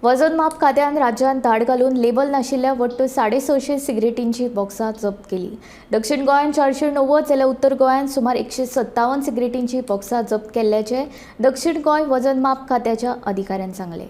वजन माप खात्यान राज्यांत धाड घालून लेबल नाशिल्ल्या वट्ट 650 सिगरेटींची बॉक्सां जप्त केली. दक्षिण गोंयांत 490 जाल्यार उत्तर गोंयांत सुमार 157 सिगरेटींची बॉक्सां जप्त केल्ल्याचें दक्षिण गोंय वजन माप खात्याच्या अधिकाऱ्यान सांगलें.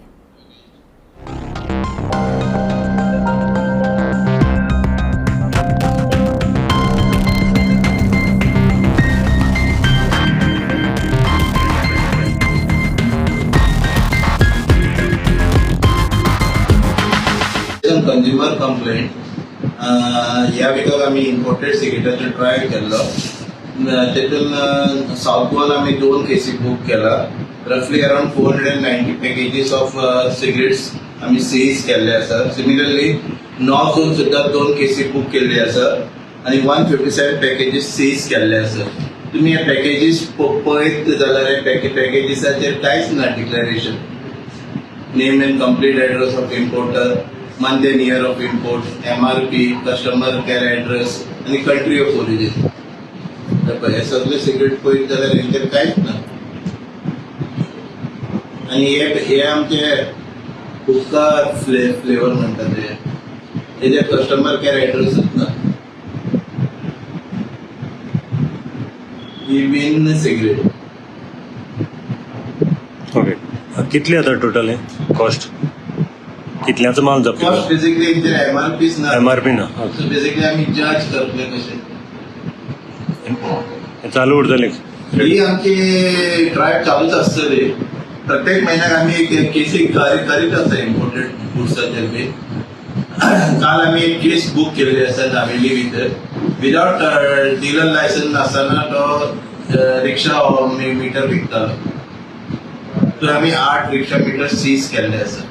कंज्युमर कंप्लेंट ह्या विकाक आमी इम्पोर्टेड सिगरेटाचो ट्रायल केल्लो. तेतून सावथ गोवान आमी 2 केसी बूक केला. रफली अरावंड 490 पॅकेजीस ऑफ सिगरेट्स आमी सीज केल्ले आसा. सिमिलरली नॉर्थ झोन सुद्दां 2 केसी बूक केल्ले आसा आनी 157 पॅकेजीस सीज केल्ले आसा. तुमी हे पॅकेजीस पळयत जाल्यार हे पॅकेजीसाचेर कांयच ना declaration. Name and complete address of importer, month and year of import, MRP, customer care address आणि कंट्री ऑफ ओरिजिन. हे सगळे सिगरेट पळयत जाल्यार हेंचेर कांयच ना. आनी हे हे आमचे हुक्का फ्लेवर म्हणटा ते, हेजेर कस्टमर केअर एड्रेसूच ना. ही बीन सिगरेट. ओके, कितले जाता टोटल हे कॉस्ट? कितल्याचो माल जप्त? कॉस्ट बेसिकली हेंचेर एमआरपीच ना. एमआरपी ना. सो बेसिकली आमी जज करतले कशें. हे चालू उरतले? ही आमची ड्रायव्ह चालूच आसतली. प्रत्येक म्हयन्याक आमी एक केसी करीत आसा इम्पोर्टेड गुड्साचेर बी. काल आमी एक केस बूक केल्ली आसा नावेली भितर. विदाउट डिलर लायसन्स नासतना तो रिक्षा मिटर विकतालो, तर आमी 8 रिक्षा मिटर सीज केल्ले आसा.